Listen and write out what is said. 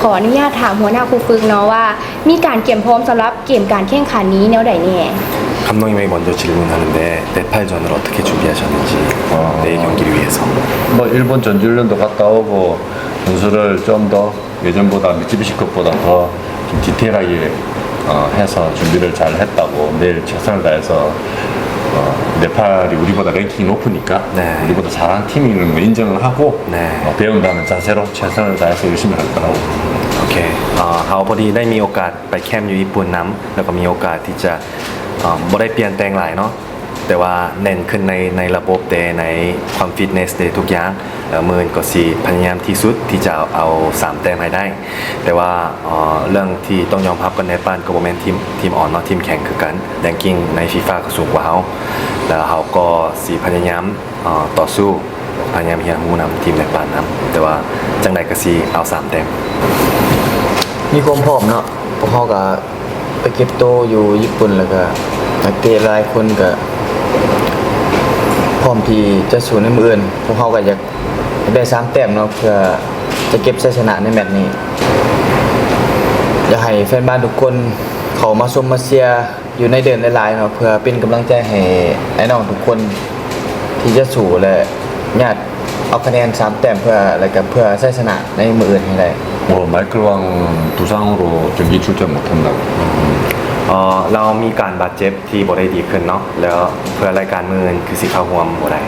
ຂໍອະນຸຍາດຖາມຫົວໜ້າຄູຝຶກເນາະວ່າ ມີການກຽມພ້ອມສຳລັບເກມການແຂ່ງຂັນນີ້ແນວໃດແດ່? 감독님에게 먼저 질문하는데 네팔전을 어떻게 준비하셨는지 어, 내일 경기를 위해서. 뭐 일본 전지훈련도 갔다 오고, 분수를 좀 더 예전보다 미쓰비시컵보다 더 좀 디테일하게 어, 해서 준비를 잘 했다고, 내일 최선을 다해서 어, 네팔이 우리보다 랭킹이 높으니까 네. 우리보다 잘하는 팀인 걸 인정을 하고 네. 어, 배운다는 자세로 최선을 다해서 열심히 할 거라고. ໂອເຄ ເອີ ເຮົາພໍດີໄດ້ມີໂອກາດໄປແຄມຢູ່ຍີ່ປຸ່ນນຳ ແລ້ວກໍມີໂອກາດທີ່ຈະ ເອີ ບໍ່ໄດ້ປ່ຽນແຕ່ງຫຼາຍເນາະ ແຕ່ວ່າເນັ້ນຂຶ້ນໃນ ໃນລະບົບແຕ່ໃນຄວາມຟິດເນສແຕ່ທຸກຢ່າງ ແລ້ວມື້ອື່ນກໍຊິພະຍາຍາມທີ່ສຸດທີ່ຈະເອົາສາມແຕ້ມໃຫ້ໄດ້ ແຕ່ວ່າ ເອີ ເລື່ອງທີ່ຕ້ອງຍອມຮັບກັນ ເນປານກໍບໍ່ແມ່ນທີມ ທີມອ່ອນເນາະ ທີມແຂງຄືກັນ ແລງກິ້ງໃນຟີຟາກໍສູງກວ່າເຮົາ ແລ້ວເຮົາກໍຊິພະຍາຍາມ ເອີ ຕໍ່ສູ້ ພະຍາຍາມຮຽນຮູ້ນຳທີມໃນປານນຳ ແຕ່ວ່າຈັ່ງໃດກໍຊິເອົາສາມແຕ້ມ. ມີຄວາມພ້ອມເນາະ ພວກເຮົາກະໄປເກັບໂຕຢູ່ຍີ່ປຸ່ນ ແລ້ວກະນັກເຕະຫຼາຍຄົນກະພ້ອມທີ່ຈະສູ້ໃນມື້ອື່ນ. ພວກເຮົາກະຢາກໄດ້ສາມແຕ້ມເນາະ ເພື່ອຈະເກັບໄຊຊະນະໃນແມັດນີ້. ຢາກໃຫ້ແຟນບານທຸກຄົນເຂົ້າມາຊົມມາເຊຍ ຢູ່ໃນເດີ່ນຫຼາຍໆເນາະ ເພື່ອເປັນກຳລັງໃຈໃຫ້ອ້າຍນ້ອງທຸກຄົນທີ່ຈະສູ້ ແລະ ຍາດເອົາຄະແນນສາມແຕ້ມເພື່ອ ແລະ ກະເພື່ອໄຊຊະນະໃນມື້ອື່ນໃຫ້ໄດ້. 뭐 마이클 왕 부상으로 경기 출전 못한다고. ເອີ ລາວມີການບາດເຈັບທີ່ບໍ່ໄດ້ດີຂຶ້ນເນາະ ແລ້ວເພື່ອລາຍການມື້ອື່ນຄືຊິເຂົ້າຮ່ວມບໍ່ໄດ້.